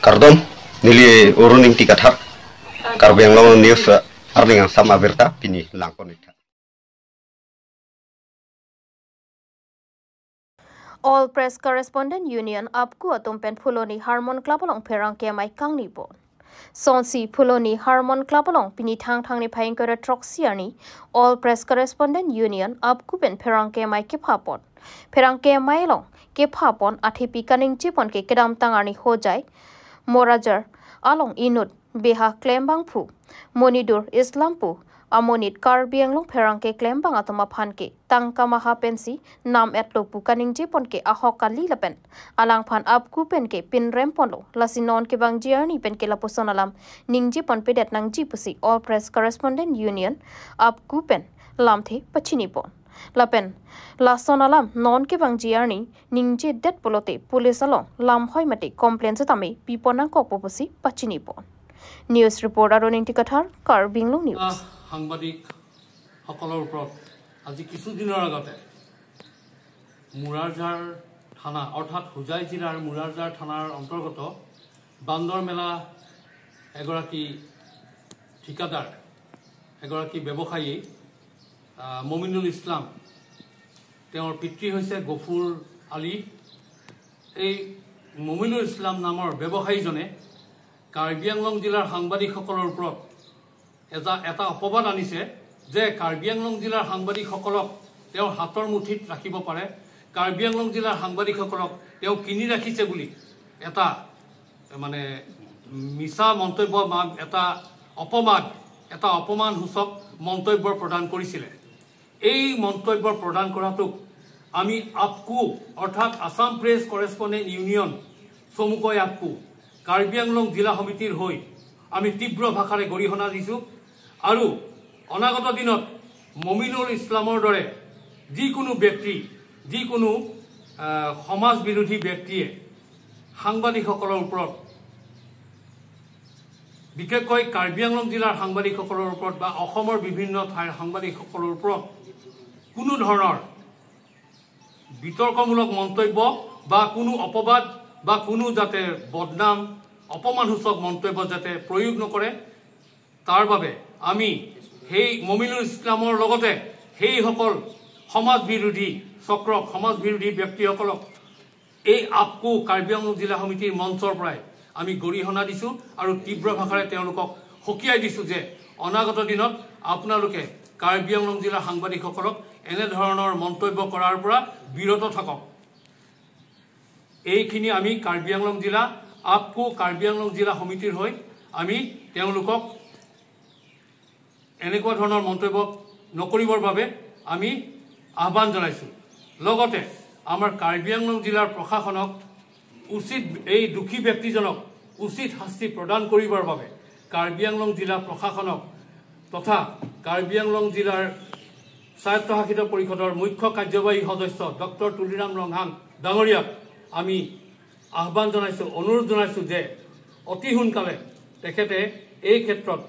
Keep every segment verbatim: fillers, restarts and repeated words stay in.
Kardom, neli Arun Ingti Kathar, Karbi Anglong News, eh, arni angsam abirta pini langpon-iktha. All Press Correspondent Union, APCU atum pen Phuloni Harmon Club along pherangke amei kangni pon. Sonsi Phuloni Harmon Club along pini Thangthang niphai ingkoi ra throksi arni All Press Correspondent Union, APCU pen pherangke amei kepha pon. Pherangke amei along kepha pon athepi kaningje pon ke kedamtang arni Hojai Morajar along inut beha klembang phu, Monidur Islam pu amonit Karbi Anglong pherangke klembang atum aphan ke tangka maha pensi nam-etlo pu kaningje pon ke ahok kali lapen alangphan APCU pen ke pinrem ponlo, lasi non kevangji arni pen ke lapuson alam ningje ponpedet nangji pusi All Press Correspondent Union, APCU pen lamthe pachini pon. Lapen lason alam non kevangji arni ningjedet pulote police along lamhoi mate complaint setame pi pon nangkokpo pusi pachini pon. News report Arun Ingti Kathar, Karbi Anglong News. আহ, সাংবাদিকসকলৰ ওপৰত আজি কিছুদিনৰ আগতে মুৰাৰঝাৰ থানা, অৰ্থাৎ হোজাই জিলাৰ মুৰাৰঝাৰ থানাৰ অন্তৰ্গত বান্দৰমেলা এগৰাকী ঠিকাদাৰ, এগৰাকী ব্যৱসায়ী, আহ, মমিনুল ইছলাম, তেওঁৰ পিতৃ হৈছে গফুৰ আলী। এই মমিনুল ইছলাম নামৰ ব্যৱসায়ীজনে কাৰ্বি আংলং জিলাৰ সাংবাদিকসকলৰ ওপৰত এটা, এটা অপবাদ আনিছে যে কাৰ্বি আংলং জিলাৰ সাংবাদিকসকলক তেওঁৰ হাতৰ মুঠিত ৰাখিব পাৰে, কাৰ্বি আংলং জিলাৰ সাংবাদিকসকলক তেওঁ কিনি ৰাখিছে বুলি এটা, মানে, মিছা মন্তব্য বা এটা অপবাদ, এটা অপমানসূচক মন্তব্য প্ৰদান কৰিছিলে। এই মন্তব্য প্ৰদান কৰাটোক আমি আপকু, অৰ্থাৎ আছাম প্ৰেছ কৰেছপণ্ডেণ্ট ইউনিয়ন, চমুকৈ আপকু, কাৰ্বি আংলং জিলা সমিতিৰ হৈ আমি তীব্ৰ ভাষাৰে গৰিহণা দিছোঁ। আৰু অনাগত দিনত মমিনুল ইছলামৰ দৰে যিকোনো ব্যক্তি, যিকোনো, আহ, সমাজ বিৰোধী ব্যক্তিয়ে সাংবাদিকসকলৰ ওপৰত, বিশেষকৈ কাৰ্বি আংলং জিলাৰ সাংবাদিকসকলৰ ওপৰত বা অসমৰ বিভিন্ন ঠাইৰ সাংবাদিকসকলৰ ওপৰত কোনো ধৰণৰ বিতৰ্কমূলক মন্তব্য বা কোনো অপবাদ বা কোনো যাতে বদনাম, অপমানসূচক মন্তব্য যাতে প্ৰয়োগ নকৰে, তাৰ বাবে আমি সেই মমিনুল ইছলামৰ লগতে সেইসকল সমাজ বিৰোধী চক্ৰক, সমাজ বিৰোধী ব্যক্তিসকলক এই আপকু কাৰ্বি আংলং জিলা সমিতিৰ মঞ্চৰ পৰাই আমি গৰিহণা দিছোঁ আৰু তীব্ৰ ভাষাৰে তেওঁলোকক সকীয়াই দিছোঁ যে অনাগত দিনত আপোনালোকে কাৰ্বি আংলং জিলাৰ সাংবাদিকসকলক এনেধৰণৰ মন্তব্য কৰাৰ পৰা বিৰত থাকক। এইখিনি আমি কাৰ্বি আংলং জিলা, আপকু কাৰ্বি আংলং জিলা সমিতিৰ হৈ আমি তেওঁলোকক এনেকুৱা ধৰণৰ মন্তব্য নকৰিবৰ বাবে আমি আহ্বান জনাইছোঁ। লগতে আমাৰ কাৰ্বি আংলং জিলাৰ প্ৰশাসনক উচিত, এই দুখী ব্যক্তিজনক উচিত শাস্তি প্ৰদান কৰিবৰ বাবে কাৰ্বি আংলং জিলা প্ৰশাসনক তথা কাৰ্বি আংলং জিলাৰ স্বায়ত্তশাসিত পৰিষদৰ মুখ্য কাৰ্যবাহী সদস্য ডক্টৰ তুলিৰাম ৰংহাং ডাঙৰীয়াক আমি আহ্বান জনাইছোঁ, অনুৰোধ জনাইছোঁ যে অতি সোনকালে তেখেতে এই ক্ষেত্ৰত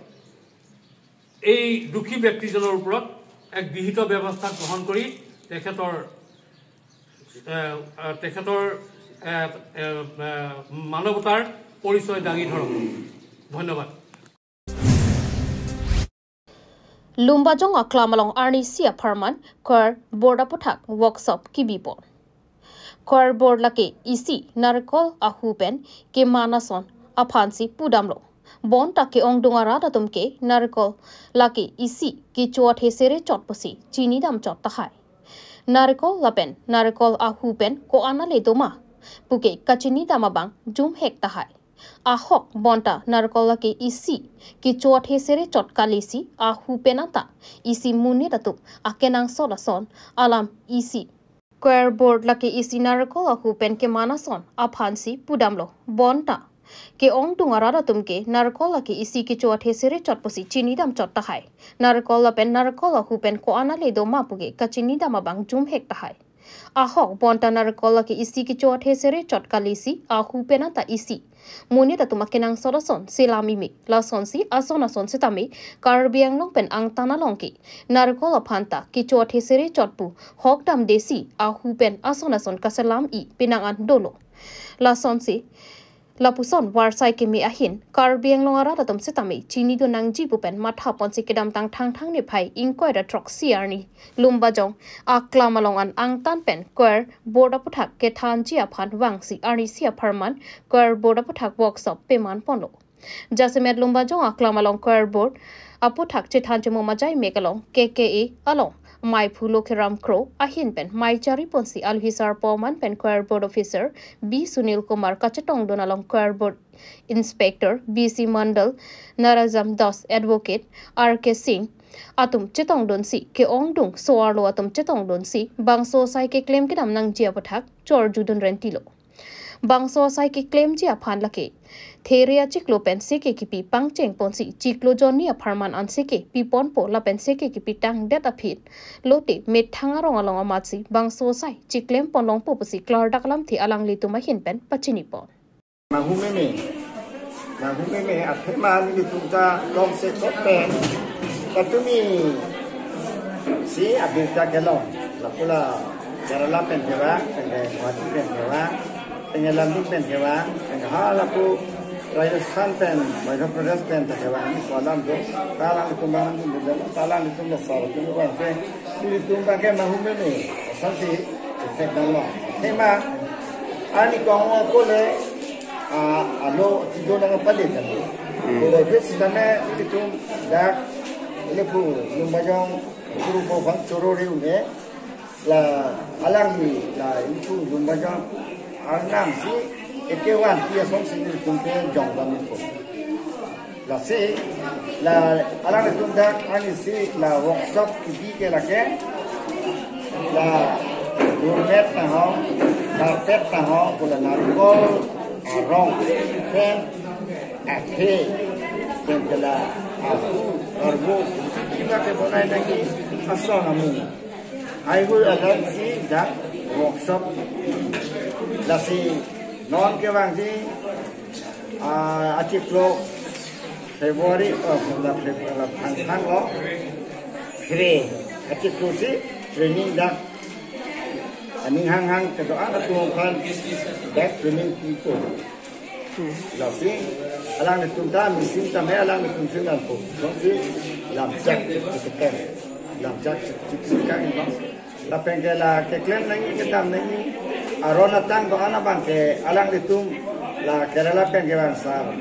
এই দুখী ব্যক্তিজনৰ ওপৰত এক বিহিত ব্যৱস্থা গ্ৰহণ কৰি তেখেতৰ, এ, এ, তেখেতৰ, এ, এ, এ, মানৱতাৰ পৰিচয় দাঙি ধৰক। ধন্যবাদ। Lumbajong aklam along arnisi apharman Choir Board aputhak workshop kebi pon. Choir Board lake isi Narikol ahu pen keman ason aphansi pudamlo. Bonta ke-ongdung arat atum ke Narikol lake isi kecho athe sere chot pusi chinidam chot tahai. Narikol lapen Narikol ahu pen ko-an ale doma puke kachinidam abang jumhek tahai. Ahok bonta Narikol lake isi kecho athe sere chot kalisi ahu pen anta isi monit atum akenangsot ason alam isi. Choir Board lake isi Narikol ahu pen keman ason aphansi pudamlo. Bonta ke-ongdung arat atum ke Narikol lake isi kecho athe sere chot pusi chinidam chot tahai. Narikol lapen Narikol ahu pen ko-an ale doma puke kachinidam abang jumhek tahai. Ahok bonta Narikol lake isi kecho athe sere chot kalisi ahu pen anta isi monit atum akenangsot ason selam ime. Lasonsi ason ason setame Karbi Anglong pen angtan along ke Narikol aphanta kecho athe sere chot pu hok damdesi ahu pen ason ason kaselam-i penang an dolo. Lasonsi Lapuson varsai keme ahin Karbi Anglong arat atum sitame chinidun nangji pu pen matha ponsi kedamtang Thangthang niphai ingkoi ra throksi arni Lumbajong aklam along an angtan pen choir board aputhak kethanji aphan vangsi arnisi apharman choir board aputhak workshop peman ponlo. Jasemet Lumbajong aklam along choir board aputhak chethan chemo majai mek along K K A along maiphu Lokhiram Kro ahin pen mei chari ponsi alohi sarpo man pen choir board officer B Sunil Kumar kachetongdun along choir board inspector B C Mandal, Narajam Das, advocate R K Singh atum chetongdunsi ke-ongdung so-arlo atum chetongdunsi bangso sai keklem kedam nangji aputhak chorjudun rentilo. Bangso sai keklemji aphan lake there achiklo pen seke kipi pangcheng ponsi chiklo jonni apharman an seke piponpo lapen seke kipi tangdet aphi lote methang arong along amatsi bangso sai chiklem ponlongpo pusi klardak lamthe alanglitum ahin pen pachini pon. Mahu meme, mahu meme, athema nelitum ta longse kot pen, katumi si abirta kelong, lapu la Kerala pen kevang, pen ke Guwahati pen kevang, pen ke London pen kevang, pen ke ha lapu Rajasthan pen, Madhya Pradesh pen ta kevang, ni kolam do, talang itum bang, talang itum lo sar, itum bang ke, itum bang ke mahu meme, asan si, effect dam lo. Athema, ani kong ko le, ah, alo tido nang pade kan. Hmm. Ko le sitame itum dak, ini pu, Lumbajong, guru ko bang choro re une, la alangli la itum Lumbajong arnam si ekevan pi asong si itum ke jong dam ipo. Lasi la alanglitum dak arnisi la workshop kebi ke lake la gourmet ta ho, carpet ta ho, ko la narikol arong pen athe pen ke la ahu arvo kiba ke bonai nangji ason amu. Haihui alam si dak workshop. Lasi non kevangji, ah, achiklo February, oh, la February, la Thangthang lo. Kre, achiklo si training dak. Aning hanghang kedo-an atum aphan dak training pipo. Lasi alanglitum ta machine tame alanglitum si lampo. Sonsi lamchak chikchikang. Lamchak chikchikang no. Lapen ke la keklem nangji kedam nangji aron atang do-an abang ke alanglitum la Kerala pen kevang sar.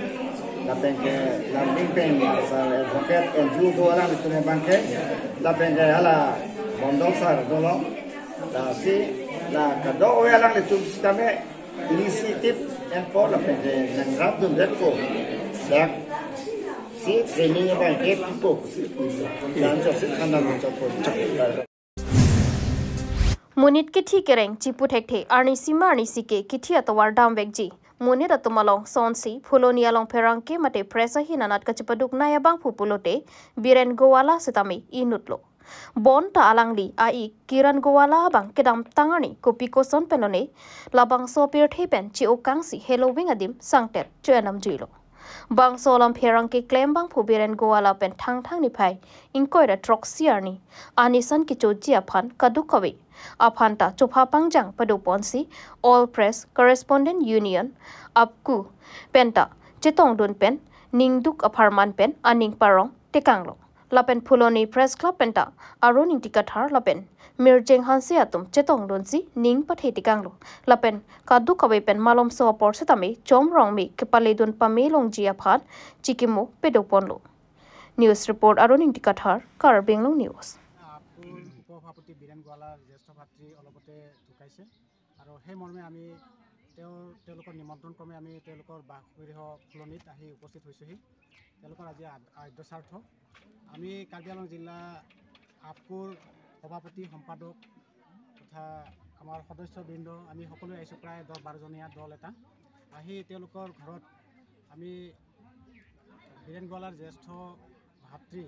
Lapen ke London pen sar advocate N G O do alanglitum abang ke. Lapen ke hala Mondol sar dolo. Lasi la kadokave alanglitum sitame initiative enpo lapen ke nangrapdun detpo. Dak si training abang ke pipo si. Dan so si thandan chotpo. Monit kithi kereng chipu thekthe arnisi ma arnisi ke kithi atovar damvekji. Monit atum along sonsi Phuloni along pherangke mate press ahin anat kachepaduk nai abangphu pulote Biren Gowala sitame inutlo. Bonta alangli a-ik Kiran Gowala abang kedamtang arni kopi koson pen lone labangso pirthe pen che-okangsi heloving adim sangtet cho-en damjuilo. Bangso alam pherangke keklem abangphu Biren Gowala pen Thangthang niphai ingkoi ra throksi arni anisan kechoji aphan kadokave aphan ta chopha pangjang pado ponsi All Press Correspondent Union, APCU, penta chetongdun pen ningduk apharman pen aning parong tekanglo. Lapen Phuloni Press Club penta Arun Ingti Kathar lapen Mirjeng Hanse atum chetongdunsi ning pathe tekanglo. Lapen kadokave pen malomso apor sitame chomrong me kepaledun pame longji aphan chikimo pado ponlo. News report Arun Ingti Kathar, Karbi Anglong News. APCUৰ উপ সভাপতি বীৰেণ গোৱালাৰ জ্যেষ্ঠ ভাতৃ অলপতে ঢুকাইছে আৰু সেই মৰ্মে আমি তেওঁৰ, তেওঁলোকৰ নিমন্ত্ৰণ ক্ৰমে আমি তেওঁলোকৰ বাসগৃহ ফুলনিত আহি উপস্থিত হৈছোঁহি। তেওঁলোকৰ আজি আদ-, আদ্য শ্ৰাদ্ধ। আমি কাৰ্বি আংলং জিলা আপকুৰ সভাপতি, সম্পাদক তথা আমাৰ সদস্যবৃন্দ, আমি সকলোৱে আহিছোঁ, প্ৰায় দহ বাৰজনীয়া দল এটা। আহি তেওঁলোকৰ ঘৰত আমি বীৰেণ গোৱালাৰ জ্যেষ্ঠ ভাতৃ,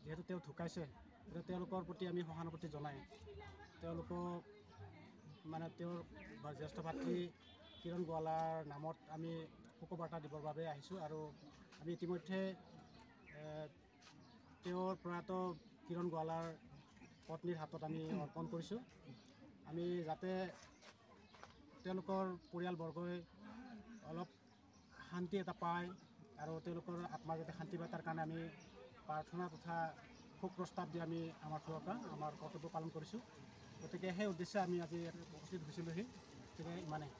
যিহেতু তেওঁ ঢুকাইছে, গতিকে তেওঁলোকৰ প্ৰতি আমি সহানুভূতি জনাই তেওঁলোকক, মানে, তেওঁৰ বা জ্যেষ্ঠ ভাতৃ কিৰণ গোৱালাৰ নামত আমি শোকবাৰ্তা দিবৰ বাবে আহিছোঁ। আৰু আমি ইতিমধ্যে, এ, তেওঁৰ প্ৰয়াত কিৰণ গোৱালাৰ পত্নীৰ হাতত আমি অৰ্পণ কৰিছোঁ। আমি যাতে তেওঁলোকৰ পৰিয়ালবৰ্গই অলপ শান্তি এটা পায় আৰু তেওঁলোকৰ আত্মা যাতে শান্তি পায়, তাৰ কাৰণে আমি প্ৰাৰ্থনা তথা শোক প্ৰস্তাৱ দি আমি আমাৰ ফালৰ পৰা আমাৰ কৰ্তব্য পালন কৰিছোঁ। গতিকে সেই উদ্দেশ্যে আমি আজি ইয়াত উপস্থিত হৈছিলোঁহি। গতিকে ইমানেই।